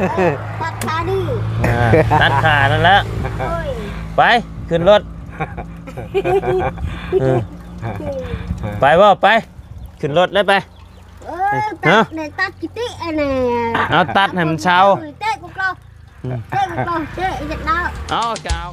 ຕັດຂານີ້ ອ່າ ຕັດຂານັ້ນແຫຼະ ໂອ້ຍ ໄປ ຂຶ້ນລົດ ເອີ ໄປບໍ່ ໄປ ຂຶ້ນລົດເລີຍໄປ ເອີ ຕັດ ຮະ ແນ່ ຕັດກິຕິອັນນີ້ ເອົາຕັດໃຫ້ມັນເຊົາ ເຕະກູກລອ ອືມ ເຕະກູກລອ ເຕະເຮັດແລ້ວ ເອົາ ກະເອົາ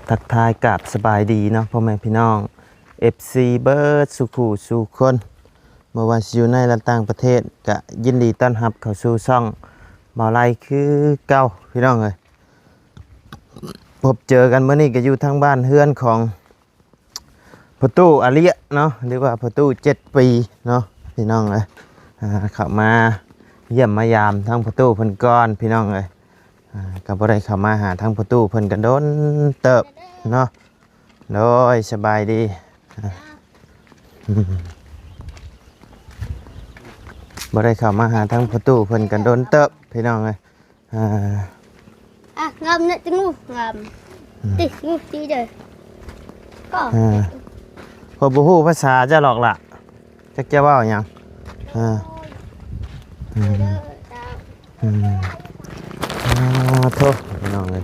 ທັກທາຍກາບສະບາຍດີເນາະ ພໍ່ແມ່ພີ່ນ້ອງ ເອັຟຊີ ເບິດສູ່ຄູ່ສູ່ຄົນ ບໍ່ວ່າຊິຢູ່ໃນ ແລະ ຕ່າງປະເທດ ກະຍິນດີຕ້ອນຮັບເຂົ້າສູ່ຊ່ອງບ່າວໄລຄືເກົ່າ ພີ່ນ້ອງເອີຍ. ພົບເຈີກັນມື້ນີ້ກະຢູ່ທາງບ້ານເຮືອນຂອງ ພໍ່ຕູ້ອາເລຍເນາະ ຫຼືວ່າພໍ່ຕູ້ເຈັດປີເນາະ ພີ່ນ້ອງເອີຍ. ອ່າ ເຂົ້າມາຢ້ຽມມາຢາມທາງພໍ່ຕູ້ເພິ່ນກ່ອນ ພີ່ນ້ອງເອີຍ. ອ່າ ກໍບໍ່ໄດ້ເຂົ້າມາຫາທາງພໍ່ຕູ້ເພິ່ນກໍດົນເຕີບເນາະ. ໂດຍ ສະບາຍດີ. ອ່າ ບໍ່ໄດ້ເຂົ້າມາຫາທາງພໍ່ຕູ້ເພິ່ນກໍດົນເຕີບ ພີ່ນ້ອງເອີຍ. ອ່າ ອ່ະ ງາມເນາະ ຕິງູ ງາມ ອືມ ຕິງູ ຕິເດີ ກໍ ອ່າ ຂ້ອຍບໍ່ຮູ້ພາສາເຈົ້າດອກລະ ຈັກຈະເວົ້າຫຍັງ. ອ່າ ອືມ ເດີ ອືມ ອ່າ ໂທ້ ພີ່ນ້ອງເອີຍ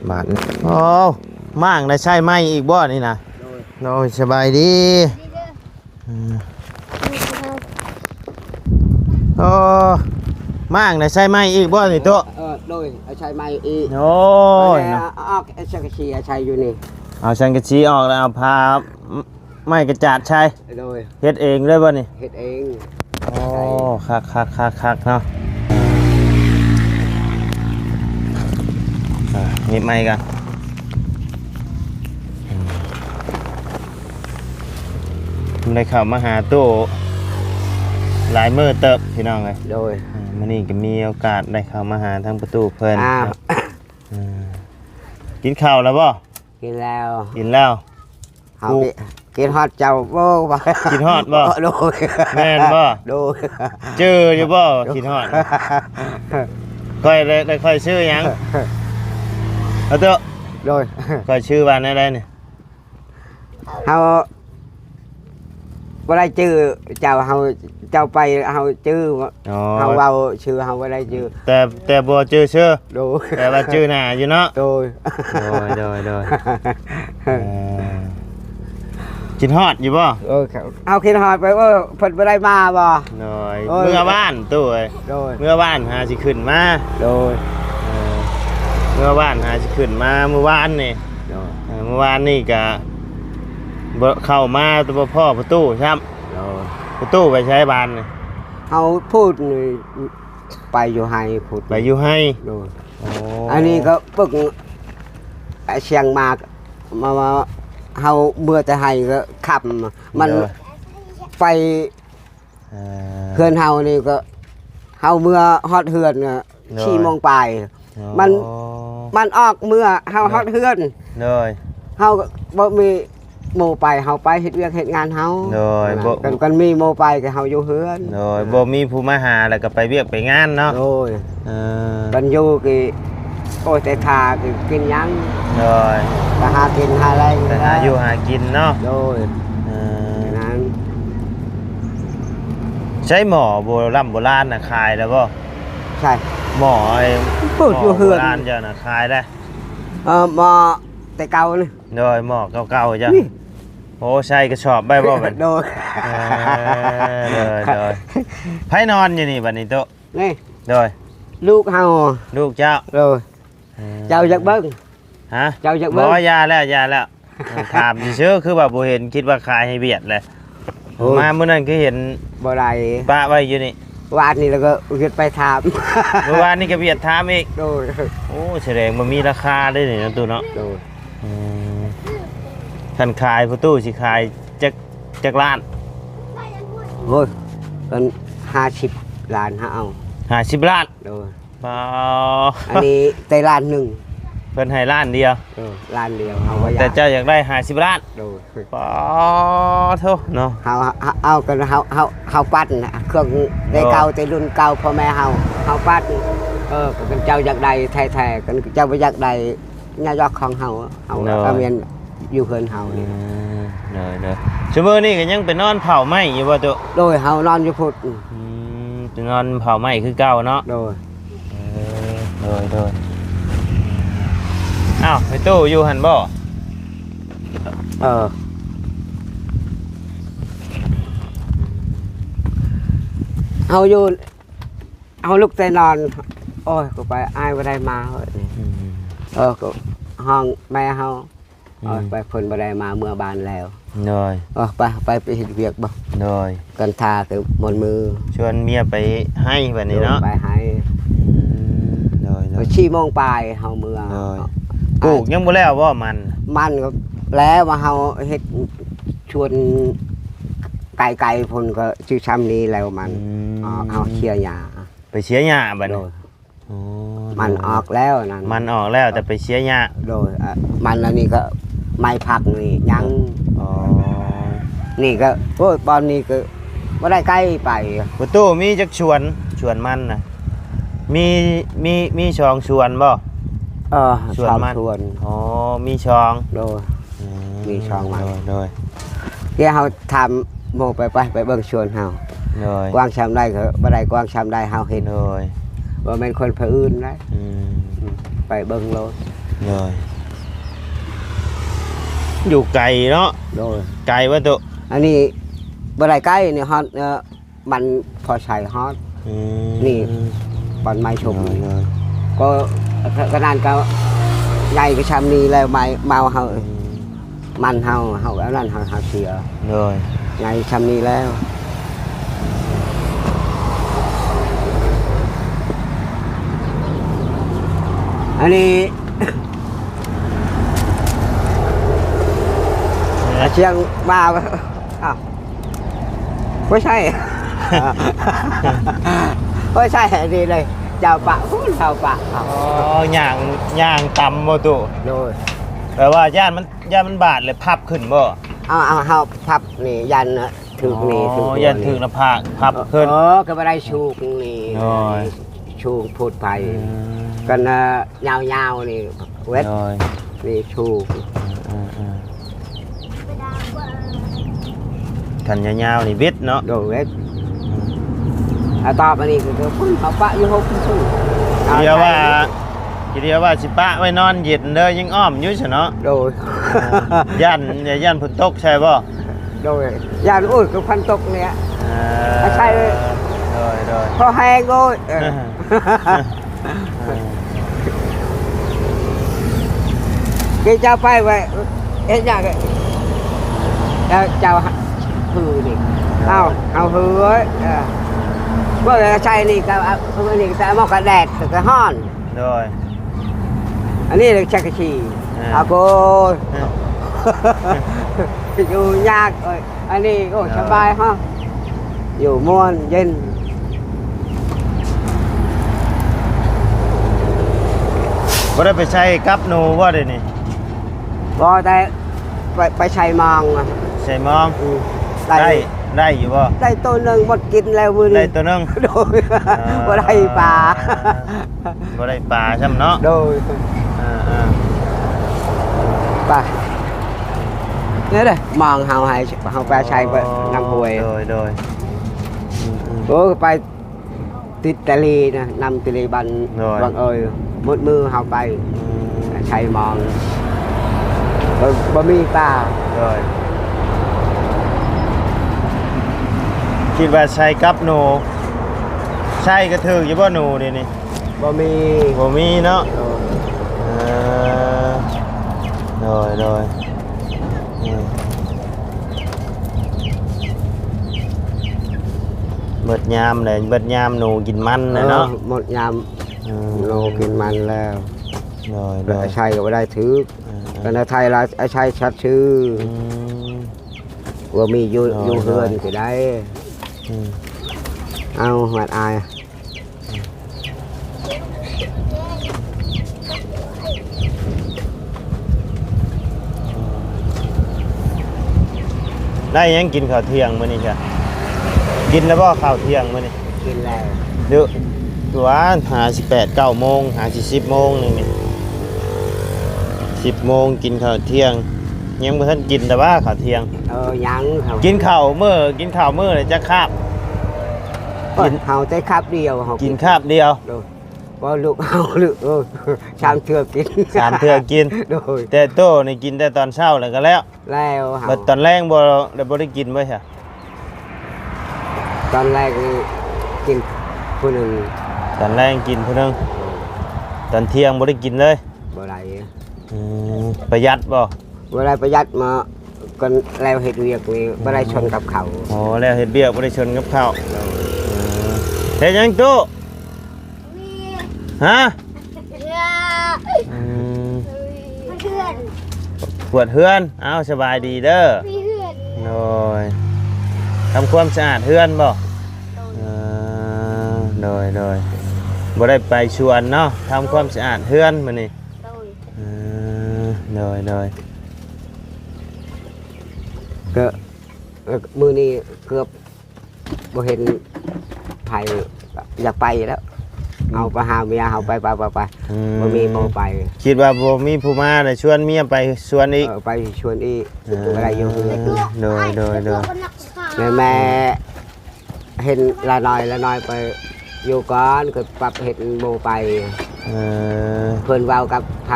ບາດນີ້ ໂອ້ ມ້າງໄດ້ໃຊ້ໄມ້ອີກບໍ່ນີ້ນະ? ໂດຍ ໂດຍ ສະບາຍດີ. ເອີ ໂອ້ ມ້າງໄດ້ໃຊ້ໄມ້ອີກບໍ່ນີ້ໂຕະ? ເອີ ໂດຍ ເອົາໃຊ້ໄມ້ອີກ. ໂອ້ຍ ເອົາອອກ ເອົາສັງກະສີ ເອົາໃຊ້ຢູ່ນີ້ ເອົາສັງກະສີອອກແລ້ວເອົາຜ້າໄມ້ກະຈາດໃສ່. ໂດຍ ເຮັດເອງເລີຍບໍ່ນີ້? ເຮັດເອງ. ໂອ້ ຄັກໆໆໆ ເນາະ. ອ່າ ນິບໄມ້ກ່ອນ. ອືມ ບໍ່ໄດ້ເຂົ້າມາຫາຕູ້ຫຼາຍມື້ເຕີບ ພີ່ນ້ອງເອີຍ. ໂດຍ ອ່າ ມື້ນີ້ກໍມີໂອກາດໄດ້ເຂົ້າມາຫາທາງພໍ່ຕູ້ເພິ່ນ. ອ່າ ເນາະ ເອີ ກິນເຂົ້າແລ້ວບໍ່? ກິນແລ້ວ ກິນແລ້ວ. ເຮົາ ໂອ້ ຄິດ ຄິດຮອດເຈົ້າ. ໂອ້ ຄິດຮອດບໍ່? ໂດຍ ແມ່ນບໍ່? ໂດຍ ຈື່ຢູ່ບໍ່? ໂດຍ ຄິດຮອດ. ຂ້ອຍໄດ້ ໄດ້ ຂ້ອຍຊື່ຫຍັງ? ອາໂຕະ. ໂດຍ ຂ້ອຍຊື່ວ່າແນວໃດນີ້? ເຮົາບໍ່ໄດ້ຈື່ເຈົ້າ ເຮົາ ເຈົ້າໄປເຮົາຈື່. ອໍ ເຮົາເວົ້າຊື່ ເຮົາບໍ່ໄດ້ຈື່ ແຕ່ ແຕ່ບໍ່ຈື່ຊື່. ໂດຍ ແຕ່ວ່າຈື່ໜ້າຢູ່ເນາະ. ໂດຍ ໂດຍ ໂດຍ ໂດຍ. ເອີ ຄິດຮອດຢູ່ບໍ່? ເອີ ເຮົາຄິດຮອດໄປ ເອີ ເພິ່ນບໍ່ໄດ້ມາບໍ່? ໂດຍ ໂດຍ ເມືອບ້ານຕູ້ເອີຍ. ໂດຍ ເມືອບ້ານຫາຊິຂຶ້ນມາ. ໂດຍ ເອີ ເມືອບ້ານຫາຊິຂຶ້ນມາມື້ວານນີ້. ໂດຍ ເອີ ມື້ວານນີ້ກະບໍ່ ເຂົ້າມາແຕ່ບໍ່ພໍ້ພໍ່ຕູ້ຊ້ຳ. ໂດຍ ພໍ່ຕູ້ໄປໃສບາດນີ້? ເຮົາພຸ້ນ ໄປຢູ່ໄຮ່ພຸ້ນ ໄປຢູ່ໄຮ່. ໂດຍ ໂອ້ ອັນນີ້ກໍປຶກ ອາ ຊຽງມາ ມາ ມາ ເຮົາເມືອແຕ່ໄຮ່ກໍຄ່ຳ ມັນ ໂດຍ ໄປ ເອີ ເຮືອນເຮົານີ້ກໍ ເຮົາເມືອຮອດເຮືອນກໍ ໂດຍ ສີ່ໂມງປາຍ. ອໍ ມັນ ມັນອອກເມືອ ເຮົາ ໂດຍ ຮອດເຮືອນ. ໂດຍ ເຮົາກໍບໍ່ມີ ໝູ່ໄປ ເຮົາໄປເຮັດວຽກເຮັດງານເຮົາ. ໂດຍ ບໍ່ ຄັນ ຄັນມີໝູ່ໄປກໍເຮົາຢູ່ເຮືອນ. ໂດຍ ອ່າ ບໍ່ມີຜູ້ມາຫາ ແລ້ວກໍໄປວຽກໄປງານເນາະ. ໂດຍ ເອີ ຄັນຢູ່ກໍ ໂອ້ຍ ແຕ່ຖ້າກໍກິນຫຍັງ. ໂດຍ ກໍຫາກິນຫາແລງ ໄປຫາຢູ່ຫາກິນເນາະ. ໂດຍ ເອີ ນັ້ນ ໃຊ້ໝໍ້ໂບລຳໂບລານນະ ຂາຍແລ້ວບໍ່? ໃຊ່ ໝໍ້ໄອ້ ພຸ້ນ ໝໍ້ຢູ່ເຮືອນ ໂບລານເຈົ້ານະ ຂາຍແລ້ວ. ເອີ ໝໍ້ແຕ່ເກົ່ານີ້. ໂດຍ ໝໍ້ເກົ່າໆ ເຈົ້າ ນີ້ ໂອ້ ໃສ່ກະສອບໄວ້ບໍ່ບັດ? ໂດຍ ເອີ ໂດຍ ໂດຍ. ໃຜນອນຢູ່ນີ້ບັດນີ້ໂຕະ? ນີ້ ໂດຍ ລູກເຮົາ ລູກເຈົ້າ. ໂດຍ ເອີ ເຈົ້າຢາກເບິ່ງ? ຮະ? ເຈົ້າຢາກເບິ່ງ? ບໍ່ ຢ່າແລ້ວ ຢ່າແລ້ວ. ເອີ ຖາມຊື່ໆ ຄືວ່າບໍ່ເຫັນ ຄິດວ່າຂາຍໃຫ້ຫວຽດແຫຼະ. ໂອ້ຍ ມາມື້ນັ້ນຄືເຫັນ ບໍ່ໄດ້ ປະໄວ້ຢູ່ນີ້. ວານນີ້ແລ້ວກໍຫວຽດໄປຖາມ ມື້ວານນີ້ກໍຫວຽດຖາມອີກ. ໂດຍ ໂອ້ ສະແດງວ່າມີລາຄາເດ້ນີ້ເນາະ ຕູ້ເນາະ. ໂດຍ ອືມ ຄັນຂາຍພໍ່ຕູ້ຊິຂາຍຈັກ ຈັກລ້ານ? ໂອ້ຍ ເພິ່ນຫ້າສິບລ້ານ ຫາເອົາຫ້າສິບລ້ານ. ໂດຍ ປາ ອັນນີ້ແຕ່ລ້ານໜຶ່ງ ເພິ່ນໃຫ້ລ້ານດຽວ. ເອີ ລ້ານດຽວ ເອົາບໍ່ຢາກ ແຕ່ເຈົ້າຢາກໄດ້ຫ້າສິບລ້ານ. ໂດຍ ປາໂທເນາະ. ເຮົາ ເຮົາ ເຮົາ ເຮົາ ເຮົາ ເຮົາປັ້ນເຄື່ອງແຕ່ເກົ່າ ໂດຍ ແຕ່ລຸ້ນເກົ່າພໍ່ແມ່ເຮົາ ເຮົາປັ້ນ. ເອີ ຄັນເຈົ້າຢາກໄດ້ແທ້ໆ ຄັນເຈົ້າບໍ່ຢາກໄດ້ ຍາຢອກຂອງເຮົາ ເຮົາ ໂດຍ ກະແມ່ນຢູ່ເຮືອນເຮົານີ້ ອືມ ໂດຍໆ ຊຸມື້ນີ້ກະຍັງໄປນອນເຝົ້າໄມ້ຢູ່ບໍ່ຕຸ? ໂດຍ ເຮົານອນຢູ່ພຸ້ນ ອືມ ໄປນອນເຝົ້າໄມ້ຄືເກົ່າເນາະ ໂດຍ ເອີ ໂດຍໆ ອ້າວ ໄອ້ຕູ້ຢູ່ຫັ້ນບໍ່? ເອີ ເຮົາຢູ່ ເຮົາລຸກແຕ່ນອນ ໂອ້ຍ ກູໄປ ອ້າຍບໍ່ໄດ້ມາເຮີ້ຍ ອືມ ເອີ ກໍຮ້ອງແມ່ເຮົາ ອືມ ເອີ ໄປ ເພິ່ນບໍ່ໄດ້ມາ ເມືອບ້ານແລ້ວ ໂດຍ ເອີ ໄປ ໄປ ໄປເຮັດວຽກບໍ່ ໂດຍ ກັນທາຄືໝົດມື້ ຊວນເມຍໄປໄຮ່ບັດນີ້ເນາະ ໂດຍ ໄປໄຮ່ ອືມ ໂດຍໆ ສີ່ໂມງປາຍເຮົາເມືອ ໂດຍ ປູກຍັງບໍ່ແລ້ວບໍ່ມັນ? ມັນກໍແລ້ວ ວ່າເຮົາເຮັດ ຊວນໄກໆ ພຸ້ນກໍຊິຊ່ຳນີ້ແລ້ວມັນ ອືມ ອອກ ເຮົາເສຍຫຍ້າ ໄປເສຍຫຍ້າບັດນີ້ ໂດຍ ໂອ້ ມັນອອກແລ້ວນັ້ນ ມັນອອກແລ້ວ ແຕ່ໄປເສຍຫຍ້າ ໂດຍ ອະ ມັນອັນນີ້ກໍໄມ້ຜັກນີ້ຍັງ ອໍ ນີ້ກໍ ໂອ້ຍ ບ່ອນນີ້ກໍບໍ່ໄດ້ໃກ້ໄປ ປະຕູມີຈັກສວນ ສວນມັນນະ ມີ ມີ ມີສອງສວນບໍ່? ເອີ ສວນມັນ ສອງສວນ ອໍ ມີສອງ ໂດຍ ອືມ ມີສອງມັນ ໂດຍໆ ດຽວເຮົາຖາມໝູ່ໄປ ໄປ ໄປເບິ່ງສວນເຮົາ ໂດຍ ກວ້າງຊ່ຳໃດກໍບໍ່ໄດ້ ກວ້າງຊ່ຳໃດເຮົາເຮັດ ໂດຍ ບໍ່ແມ່ນຄົນຜູ້ອື່ນນະ ອືມ ອືມ ໄປເບິ່ງໂລດ ໂດຍ ຢູ່ໄກເນາະ ໂດຍ ໄກບໍ່ຕຸ? ອັນນີ້ບໍ່ໄດ້ໃກ້ ນີ້ຮອດ ເອີ ມັນພໍໃຊ້ຮອດ ອືມ ນີ້ບ່ອນໄມ້ຊຸບ ໂດຍໆ ກໍ ຂະໜາດກໍໃຫຍ່ກໍຊ່ຳນີ້ແລ້ວ ໄມ້ເມົາເຮົາ ອືມ ມັນເຮົາ ເຮົາອັນນັ້ນເຮົາ ເຮົາເສຍ ໂດຍ ໃຫຍ່ຊ່ຳນີ້ແລ້ວ ອັນນີ້ ອາ ຊຽງມາ ອ້າວ ບໍ່ໃຊ່ ບໍ່ໃຊ່ອັນນີ້ເລີຍ ເຈົ້າປະພຸ້ນ ເຈົ້າປະ ອໍ ຍ່າງ ຍ່າງຕຳບໍ່ຕູ້? ໂດຍ ແປວ່າຢ້ານມັນ ຢ້ານມັນບາດແລ້ວພັບຂຶ້ນບໍ່? ເອົາ ເອົາ ເຮົາພັບນີ້ ຢ້ານຖືກນີ້ ອໍ ຖືກ ຢ້ານຖືກໜ້າຜາກ ພັບຂຶ້ນ ເອີ ກໍບໍ່ໄດ້ສູງນີ້ ໂດຍ ສູງໂພດໄປ ອືມ ກັນນະ ຍາວໆ ນີ້ເວັດ ໂດຍ ນີ້ສູງ ອືມໆ ຄັນຍາວໆ ນີ້ເວັດເນາະ ໂດຍ ເວັດ ອືມ ອາ ຕໍ່ໄປນີ້ກໍເພິ່ນເອົາປະຢູ່ຫົກ ດຽວວ່າ ດຽວວ່າຊິປະໄວ້ນອນເຢັນເດີ ຍັງອ້ອມຢູ່ຊະເນາະ ໂດຍ ຢ້ານ ຢ້ານຝົນຕົກໃສ່ບໍ່? ໂດຍ ຢ້ານ ໂອ້ຍ ກໍຝົນຕົກນີ້ ເອີ ອາໄສ ໂດຍໆ ພໍແຮງ ໂອ້ຍ ເອີ ເອີ ເຈົ້າໄປໄວ້ເຮັດຫຍັງ ແລ້ວເຈົ້າ ເອີ ນີ້ ເອົາ ເອົາເຮີ້ຍ ເອີ ບໍ່ແມ່ນໃສ່ນີ້ກໍເອົາ ເອົານີ້ກໍໃສ່ໝໍ້ກັນແດດ ກໍຮ້ອນ ໂດຍ ອັນນີ້ເລີຍຈັກກະຊີ ເອີ ອາໂກ ເອີ ຢູ່ຍາກ ເອີຍ ອັນນີ້ ໂອ້ ເອີ ສະບາຍເຮົາ ຢູ່ມ່ວນເຢັນ ບໍ່ໄດ້ໄປໃສ່ກັບໜູບໍ່ດຽວນີ້? ບໍ່ ແຕ່ໄປ ໄປໃສ່ມອງ ໃສ່ມອງ ອືມ ໄດ້ ໄດ້ ໄດ້ຢູ່ບໍ່? ໄດ້ໂຕໜຶ່ງ ໝົດກິນແລ້ວມື້ນີ້ ໄດ້ໂຕໜຶ່ງ ໂດຍ ອ່າ ບໍ່ໄດ້ປາ ບໍ່ໄດ້ປາຊ້ຳເນາະ ໂດຍ ອ່າໆ ໄປ ນີ້ເດ້ ມອງເຮົາໃຫ້ ເຮົາໄປໃສ່ ອໍ ນຳຫ້ວຍ ໂດຍໆ ອືມໆ ໂອ້ ໄປ ຕິດຕະເລນະ ນຳຕະເລບ້ານ ໂດຍ ວັງເອີຍ ໝົດມື້ເຮົາໄປ ອືມ ໃສ່ມອງ ບໍ່ ບໍ່ມີປາ ໂດຍ ຄິດວ່າໃສ່ກັບໜູ ໃສ່ກະຖືກຢູ່ບໍ່ໜູດຽວນີ້? ບໍ່ມີ ບໍ່ມີເນາະ ໂດຍ ເອີ ໂດຍໆ ອືມ ເບິດຍາມແລ້ວ ເບິດຍາມໜູກິນມັນແລ້ວເນາະ ເອີ ໝົດຍາມ ອືມ ໜູກິນມັນແລ້ວ ໂດຍໆ ແລ້ວໃສ່ກໍບໍ່ໄດ້ຖືກ ເອີໆ ແລ້ວໃສ່ລະໃສ່ຊັດຊື່ ອືມ ບໍ່ມີຢູ່ ໂດຍໆ ຢູ່ເຮືອນກໍໄດ້ ອືມ ເອົາ ຫວັດອາຍ ໄດ້ຫຍັງກິນເຂົ້າທ່ຽງມື້ນີ້ຊະ? ກິນແລ້ວບໍ່ເຂົ້າທ່ຽງມື້ນີ້? ກິນແລ້ວ ເດີ ຕົວະ ຫາຊິແປດເກົ້າໂມງ ຫາຊິສິບໂມງນີ້ ນີ້ ສິບໂມງກິນເຂົ້າທ່ຽງ ຍັງບໍ່ທັນກິນແຕ່ວ່າເຂົ້າທ່ຽງ. ເອີ ຍັງ ເຮົາ ກິນເຂົ້າມື້ ກິນເຂົ້າມື້ລະຈັກຄາບ? ໂອ້ຍ ກິນ ເຮົາແຕ່ຄາບດຽວ ເຮົາ ກິນຄາບດຽວ. ໂດຍ ບໍ່ ລູກເຮົາ ລູກ ເອີ ສາມເທື່ອກິນ ສາມເທື່ອກິນ. ໂດຍ ແຕ່ໂຕນີ້ກິນແຕ່ຕອນເຊົ້າແລ້ວກໍແລ້ວ. ແລ້ວເຮົາ ບັດຕອນແລງບໍ່ ແລ້ວບໍ່ໄດ້ກິນບໍ່ຊະ? ຕອນແລງນີ້ກິນຜູ້ໜຶ່ງ ຕອນແລງກິນຜູ້ໜຶ່ງ ຕອນທ່ຽງບໍ່ໄດ້ກິນເລີຍ? ບໍ່ໄດ້. ອືມ ປະຢັດບໍ່? ບໍ່ໄດ້ປະຢັດ ມາກ່ອນແລ້ວເຮັດວຽກນີ້ ອືມ ບໍ່ໄດ້ຊົນກັບເຂົາ. ອໍ ແລ້ວເຮັດວຽກບໍ່ໄດ້ຊົນກັບເຂົາ. ໂດຍ ອືມ ເຮັດຫຍັງຕູ້? ຮະ? ເຮືອນ ອືມ ເຮືອນ ກວດເຮືອນ. ເອົ້າ ສະບາຍດີເດີ. ມີເຮືອນ ໂດຍ ທຳຄວາມສະອາດເຮືອນບໍ່? ໂດຍ ເອີ ໂດຍ ໂດຍ ບໍ່ໄດ້ໄປສວນເນາະ ທຳຄວາມສະອາດເຮືອນມື້ນີ້. ໂດຍ ເອີ ໂດຍ ໂດຍ ກະ ເອີ ມື້ນີ້ເກືອບ ບໍ່ເຫັນໃຜ ຢາກໄປແລ້ວ ອືມ ເອົາໄປຫາເມຍເຮົາໄປ ໄປ ໄປ ໄປ ອືມ ບໍ່ມີໝ່ອງໄປ. ຄິດວ່າບໍ່ມີຜູ້ມາລະຊວນເມຍໄປສວນອີກ. ເອີ ໄປສວນອີກ. ອ່າ ບໍ່ໄດ້ຢູ່ເຮືອນ. ໂດຍ ໂດຍ ໂດຍ ແມ່ ແມ່ເຫັນລານ້ອຍ ລານ້ອຍໄປຢູ່ກ່ອນ ກໍປັບເຫັນໝູ່ໄປ. ເອີ ເພິ່ນເວົ້າກັບໃຜ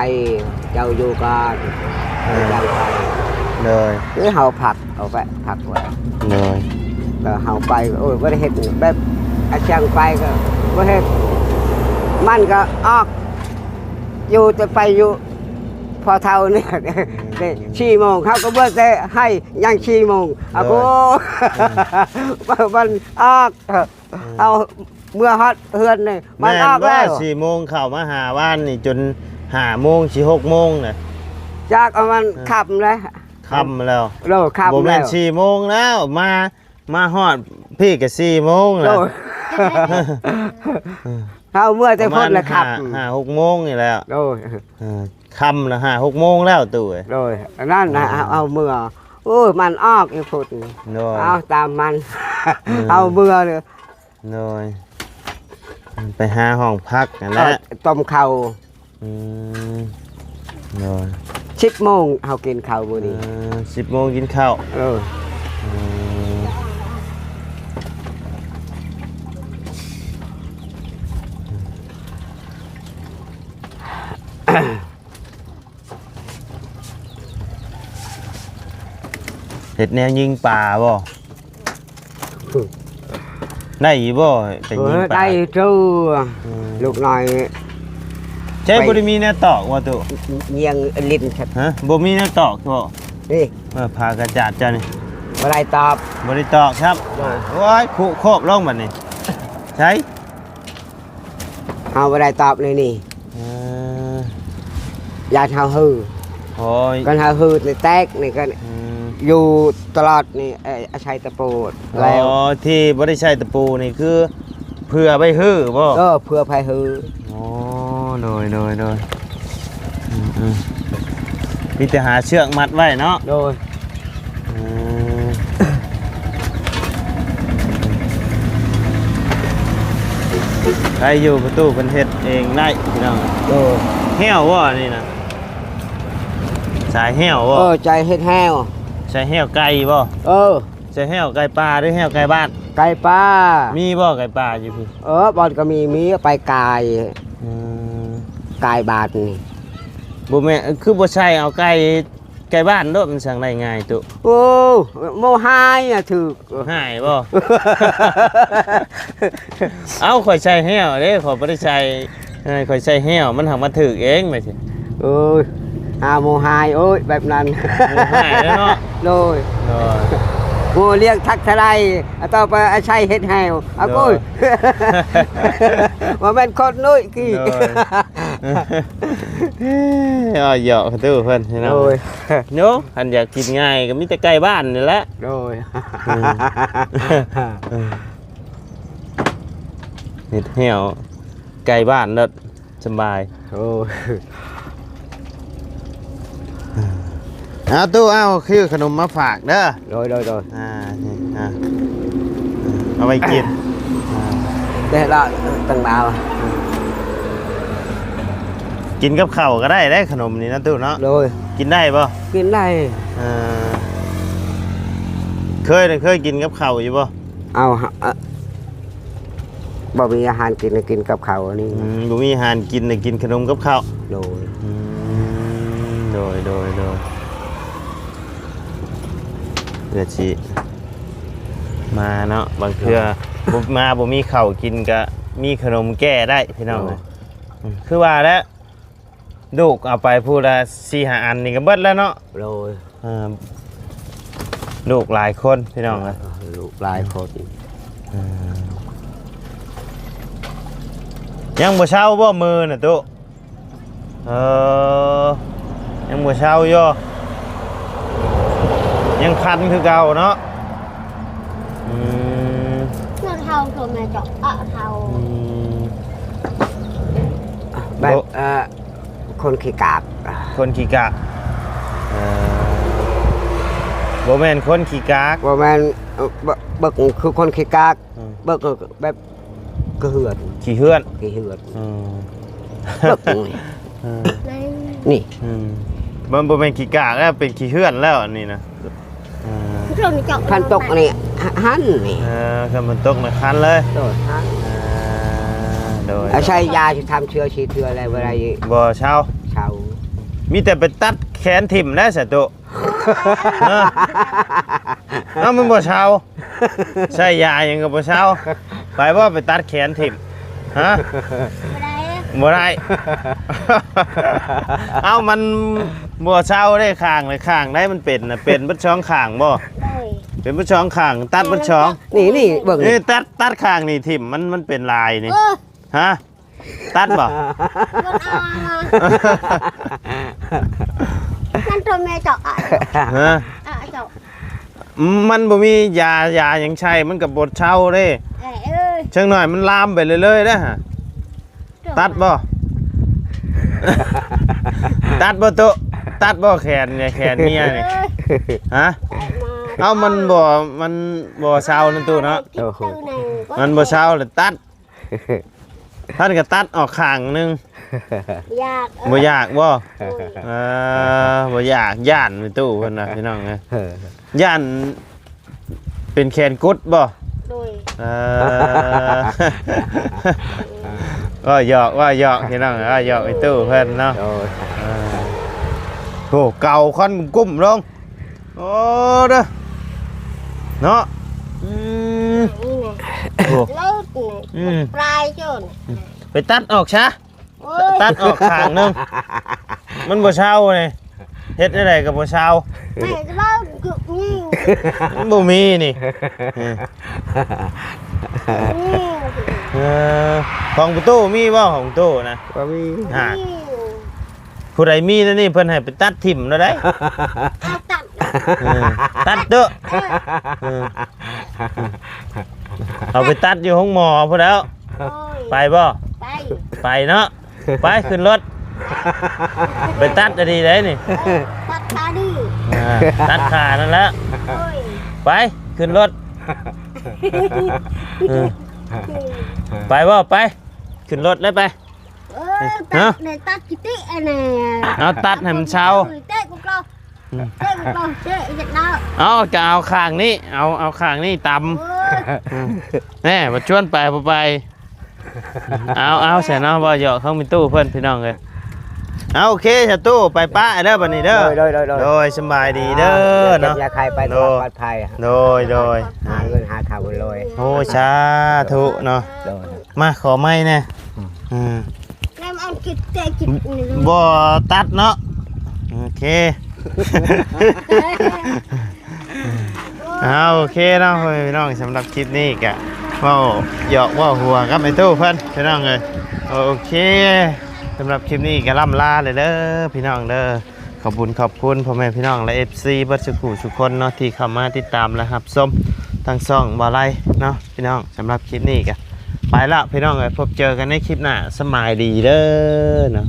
ເຈົ້າຢູ່ກ່ອນ ເອີ ເຈົ້າໄປ. ໂດຍ ຄືເຮົາພັກ ເອົາໄປພັກໄວ້. ໂດຍ ແລ້ວເຮົາໄປ ໂອ້ຍ ບໍ່ໄດ້ເຮັດ ແບບອາຊ່າງໄປກໍບໍ່ເຮັດ ມັນກໍອອກ ຢູ່ແຕ່ໄປຢູ່ພໍເທົ່ານີ້ ອືມ ສີ່ໂມງ ເຮົາກໍເບິ່ງແຕ່ໃຫ້ຍັງສີ່ໂມງ ໂດຍ ອາໂກ ອືມ ມັນອອກ ອືມ ເຮົາເມື່ອຮອດເຮືອນນີ້ ມັນອອກແລ້ວ. ແມ່ນບໍ່ ສີ່ໂມງເຂົ້າມາຫາວານນີ້ຈົນຫ້າໂມງ ຊິຫົກໂມງນະ? ຈັກ ເອົາມັນ ເອີ ຄ່ຳແລ້ວ ຄ່ຳແລ້ວ. ໂດຍ ຄ່ຳແລ້ວ ບໍ່ແມ່ນສີ່ໂມງແລ້ວ ມາ ມາຮອດພີ້ກໍສີ່ໂມງແລ້ວ. ໂດຍ ເຮົາເມື່ອແຕ່ພຸ້ນລະ ປະມານຫ້າ ຄ່ຳ ຫ້າຫົກໂມງນີ້ແຫຼະ. ໂດຍ ເອີ ຄ່ຳລະຫ້າຫົກໂມງແລ້ວຕູ້ເອີຍ. ໂດຍ ອັນນັ້ນນະ ເອີ ເຮົາເມື່ອ ໂອ້ຍ ມັນອອກຢູ່ພຸ້ນ. ໂດຍ ເອົາຕາມມັນ ເອີ ເຮົາເມື່ອເລີຍ. ໂດຍ ໄປຫາຫ້ອງພັກຫັ້ນແຫຼະ ເອີ ຕົ້ມເຂົ້າ. ອືມ ໂດຍ ສິບໂມງເຮົາກິນເຂົ້າມື້ນີ້. ເອີ ສິບໂມງກິນເຂົ້າ. ເອີ ອືມ ເຮັດແນວຍິງປາບໍ່? ໄດ້ຢູ່ບໍ່ ໄປຍິງປາ? ເອີ ໄດ້ຢູ່. ອືມ ລູກນ້ອຍ ໃຊ່ ໄປ ບໍ່ໄດ້ມີແນວຕອກບໍ່ຕູ້? ຍິງຫຼິ້ນ. ຮະ ບໍ່ມີແນວຕອກບໍ່? ນີ້ ເອີ ຜ້າກະຈາດເຈົ້ານີ້ ບໍ່ໄດ້ຕອກ ບໍ່ໄດ້ຕອກຄັບ. ໂດຍ ໂອ້ຍ ຄຸໂຄບລົງບັດນີ້ ໃຊ່. ເຮົາບໍ່ໄດ້ຕອບໃນນີ້. ເອີ ຢ້ານເຮົາຮື. ໂອ້ຍ ຄັນເຮົາຮືນີ້ແຕກນີ້ກໍ ອືມ ຢູ່ຕະຫຼອດນີ້ ເອີຍ ອາໄສຕະປູ. ອໍ ແລ້ວທີ່ບໍ່ໄດ້ໃສ່ຕະປູນີ້ຄືເພື່ອໄວ້ຮືບໍ່? ເອີ ເພື່ອໄວ້ຮື. ອໍ ໂດຍ ໂດຍ ໂດຍ ອືມ ອືມ ມີແຕ່ຫາເຊືອກມັດໄວ້ເນາະ. ໂດຍ ອືມ ໄດ້ຢູ່ ປະຕູເພິ່ນເຮັດເອງໄດ້ພີ່ນ້ອງ. ໂດຍ ແຫ້ວບໍ່ອັນນີ້ນະ? ສາຍແຫ້ວບໍ່? ເອີ ໃສ່ເຮັດແຫ້ວ. ໃສ່ແຫ້ວໄກ່ບໍ່? ເອີ ໃສ່ແຫ້ວໄກ່ປ່າ ຫຼືແຫ້ວໄກ່ບ້ານ? ໄກ່ປ່າ. ມີບໍ່ໄກ່ປ່າຢູ່ພີ້? ເອີ ບ່ອນກໍມີ ມີໄປກາຍ. ອືມ ກາຍບ້ານນີ້. ບໍ່ແມ່ນ ຄືບໍ່ໃສ່ເອົາໄກ່ ໄກ່ບ້ານໂລດ ມັນຈັ່ງໄດ້ງ່າຍຕຸ. ໂອ້ ໝູຫາຍອະຖືກ. ຫາຍບໍ່? ເອົ້າ ຂ້ອຍໃສ່ແຫ້ວເດ້ ຂ້ອຍບໍ່ໄດ້ໃສ່. ເອີ ຂ້ອຍໃສ່ແຫ້ວ ມັນຫາກມາຖືກເອງ ແມ່ນຊິ. ໂອ້ຍ ຫາໝູຫາຍ ໂອ້ຍ ແບບນັ້ນ ໝູຫາຍແລ້ວເນາະ. ໂດຍ ໂດຍ ໝູລ້ຽງທັກເທົ່າໃດ ຕໍ່ໄປອາໄສເຮັດແຫ້ວ. ອາ ໂດຍ ໂອ້ຍ ວ່າແມ່ນຄົນນ້ອຍກີ້. ໂດຍ ເອີ ຫຍອກຕູ້ເພິ່ນພີ່ນ້ອງ. ໂດຍ ໂນ ຄັນຢາກກິນງ່າຍກໍມີແຕ່ໄກ່ບ້ານນີ້ແຫຼະ. ໂດຍ ອືມ ເຮັດແຫ້ວໄກ່ບ້ານໂລດ ສະບາຍ. ໂອ້ ເອົາຕູ້ ເອົາ ຊື້ຂະໜົມມາຝາກເດີ. ໂດຍ ໂດຍ ໂດຍ ອ່າ ນີ້ ອ່າ ເອົາໄວ້ກິນ. ອ່າ ເດ້ລະ ຕັ້ງດາວ. ກິນກັບເຂົ້າກໍໄດ້ເດ້ ຂະໜົມນີ້ເນາະຕູ້ເນາະ. ໂດຍ. ກິນໄດ້ບໍ່? ກິນໄດ້. ເອີ ເຄີຍ ເຄີຍກິນກັບເຂົ້າຢູ່ບໍ່? ເອົາ ເອົາ ບໍ່ມີອາຫານກິນ ກິນກັບເຂົ້າອັນນີ້. ອືມ ບໍ່ມີອາຫານກິນ ກິນຂະໜົມກັບເຂົ້າ. ໂດຍ. ອືມ ໂດຍ ໂດຍ ໂດຍ. ເພື່ອຊິມາເນາະ ບາງເທື່ອ ໂດຍ ບໍ່ ມາບໍ່ມີເຂົ້າກິນ ກະມີຂະໜົມແກ້ໄດ້ພີ່ນ້ອງ. ໂດຍ. ອືມ ຄືວ່າແຫຼະ ລູກເອົາໄປຜູ້ລະສີ່ຫ້າອັນນີ້ກໍເບິດແລ້ວເນາະ. ໂດຍ. ເອີ ລູກຫຼາຍຄົນພີ່ນ້ອງເອີຍ. ເອີ ລູກຫຼາຍຄົນ. ເອີ ຍັງບໍ່ເຊົາບໍ່ມື້ນະຕຸ? ເອີ ຍັງບໍ່ເຊົາຢູ່ ຍັງຄັນຄືເກົ່າເນາະ. ອືມ ເຮົາໂທແມ່ເຈາະ ອະ ເຮົາ ອືມ ແບບ ໂດ ເອີ ຄົນຂີ້ກາກ ຄົນຂີ້ກາກ. ເອີ ບໍ່ແມ່ນຄົນຂີ້ກາກ ບໍ່ແມ່ນ ເອີ ເບິກ ເບິກຄືຄົນຂີ້ກາກ. ອືມ ເບິກແບບຂີ້ເຫື່ອນ ຂີ້ເຫື່ອນ ຂີ້ເຫື່ອນ. ອືມ ເບິກນີ້ ເອີ ນີ້ ອືມ ມັນບໍ່ແມ່ນຂີ້ກາກແລ້ວ ເປັນຂີ້ເຫື່ອນແລ້ວອັນນີ້ນະ. ເອີ ຄັນຕົກນີ້ ຫ- ຫັນນີ້. ເອີ ຄັນມັນຕົກນະຄັນເລີຍ. ໂດຍ ຫັນ. ເອີ ໂດຍ ອາໄສຢາຊິທຳເທື່ອສີ່ເທື່ອແລ້ວບໍ່ໄດ້ ບໍ່ເຊົາ ເຊົາ. ມີແຕ່ໄປຕັດແຂນຖິ້ມແລ້ວສະໂຕ. ເອີ ເອົາ ມັນບໍ່ເຊົາ ໃຊ້ຢາຫຍັງກໍບໍ່ເຊົາ. ໄປບໍ່ ໄປຕັດແຂນຖິ້ມ ຮະ? ບໍ່ໄດ້ ບໍ່ໄດ້. ເອົ້າ ມັນບໍ່ເຊົາເດ້ ຂ້າງລະຂ້າງໃດ ມັນເປັນນະ ເປັນເບິດສອງຂ້າງບໍ່? ໂດຍ ເປັນເບິດສອງຂ້າງ ຕັດເບິດສອງ. ນີ້ ນີ້ ເບິ່ງ ນີ້ ຕັດ ຕັດຂ້າງນີ້ຖິ້ມ ມັນ ມັນເປັນລາຍນີ້. ເອີ ຮະ? ຕັດບໍ່? ບໍ່ເອົາມາ ມັນໂຕແມ່ເຈາະ ອະ ຮະ? ອະ ເຈາະ ມັນບໍ່ມີຢາ ຢາຫຍັງໃຊ້ ມັນກໍບໍ່ເຊົາເດ້. ເອີ ເອີ ຈັກໜ້ອຍມັນລາມໄປເລື້ອຍໆເດ້. ຕັດບໍ່? ຕັດບໍ່ໂຕະ? ຕັດບໍ່ແຂນນີ້ ແຂນເມຍນີ້? ເອີ ຮະ? ເອົາ ມັນບໍ່ ມັນບໍ່ເຊົານັ້ນຕູ້ເນາະ. ໂອ້ໂຫ ມັນບໍ່ເຊົາລະຕັດ. ທ່ານກໍຕັດອອກຂ້າງໜຶ່ງ. ຢາກ ບໍ່ຢາກບໍ່? ໂດຍ ເອີ ບໍ່ຢາກ ຢ້ານແມ່ຕູ້ເພິ່ນວ່າ ພີ່ນ້ອງເອີຍ. ເອີ ຢ້ານເປັນແຂນກຸດບໍ່? ໂດຍ ເອີ ເວົ້າຫຍອກ ເວົ້າຫຍອກ ພີ່ນ້ອງ ເວົ້າຫຍອກແມ່ຕູ້ເພິ່ນເນາະ. ໂດຍ ເອີ ໂອ້ ເກົາຄວັນກຸ້ມໆລົງ. ໂອ້ ເດີ ເນາະ. ອືມ ນີ້ນະ ໂອ້ ເລີດນີ້ ອືມ ປາຍໂຈນ ໄປຕັດອອກຊະ. ໂອ້ຍ ຕັດອອກຂ້າງໜຶ່ງ ມັນບໍ່ເຊົານີ້ ເຮັດແນວໃດກໍບໍ່ເຊົາ. ແມ່ນເວົ້າຄືນີ້ ມັນບໍ່ມີນີ້. ເອີ ຂອງປະຕູມີບໍ່? ຂອງປະຕູນະ ບໍ່ມີ. ຮະ ນີ້ ຜູ້ໃດມີແນວນີ້ ເພິ່ນໃຫ້ໄປຕັດຖິ້ມແລ້ວໃດ໋. ເອົາຕັດ ເອີ ຕັດເດີ້. ເອີ ເອີ ເອົາໄປຕັດຢູ່ໂຮງໝໍພຸ້ນແລ້ວ. ໂອ້ຍ ໄປບໍ່? ໄປ ໄປເນາະ. ໄປ ຂຶ້ນລົດ ໄປຕັດອັນນີ້ໄດ໋ນີ້. ເອີ ຕັດຂານີ້ ອ່າ ຕັດຂານັ້ນແຫຼະ. ໂອ້ຍ ໄປ ຂຶ້ນລົດ. ເອີ ໄປບໍ່? ໄປ ຂຶ້ນລົດເລີຍໄປ. ເອີ ຕັດ ຮະ ນີ້ ຕັດກິຕິອັນນີ້ ເອົາຕັດໃຫ້ມັນເຊົາ. ເຕະກູກລໍ ອືມ ເຕະກູກລໍ ເຕະອີກແລ້ວ. ເອົາ ກະເອົາຂ້າງນີ້ ເອົາ ເອົາຂ້າງນີ້ຕຳ. ໂອ້ຍ ອືມ ແນ່ ບໍ່ຊວນໄປ ບໍ່ໄປ. ເອົາ ເອົາ ຊະເນາະ ເວົ້າຫຍອກຂອງແມ່ຕູ້ເພິ່ນ ພີ່ນ້ອງເອີຍ. ເອົາ ໂອເຄ ສະຕູ້ ໄປປະເດີ ບັດນີ້ເດີ. ໂດຍ ໂດຍ ໂດຍ ໂດຍ ສະບາຍດີເດີເນາະ. ຢ່າເຈັບຢ່າໄຂ້ ໄປສະຫວັດປອດໄພ. ໂດຍ ໂດຍ ຫາເງິນຫາຄຳລວຍ. ໂອ້ ສາທຸເນາະ. ໂດຍ ມາຂໍໄມ້ແດ່. ອືມ ອືມ ແລ້ວມັນກິດແຕ່ກິດນີ້ ບໍ່ຕັດເນາະ. ໂອເຄ ເອົາ ໂອເຄເນາະ ພໍ່ແມ່ພີ່ນ້ອງ. ສຳລັບຄລິບນີ້ກະເວົ້າຫຍອກເວົ້າຫົວກັບໄອ້ຕູ້ເພິ່ນ ພີ່ນ້ອງເອີຍ. ໂອເຄ ສຳລັບຄລິບນີ້ກະລ່ຳລາເລີຍເດີ ພີ່ນ້ອງເດີ. ຂອບບຸນຂອບຄຸນພໍ່ແມ່ພີ່ນ້ອງ ແລະ ເອັຟຊີ ເບິດສູ່ຜູ້ສູ່ຄົນເນາະ ທີ່ເຂົ້າມາຕິດຕາມ ແລະ ຮັບຊົມທາງຊ່ອງບ່າວໄລເນາະ ພີ່ນ້ອງ. ສຳລັບຄລິບນີ້ກໍໄປລະພີ່ນ້ອງເອີຍ, ພົບເຈີກັນໃນຄລິບໜ້າ, ສະບາຍດີເດີເນາະ.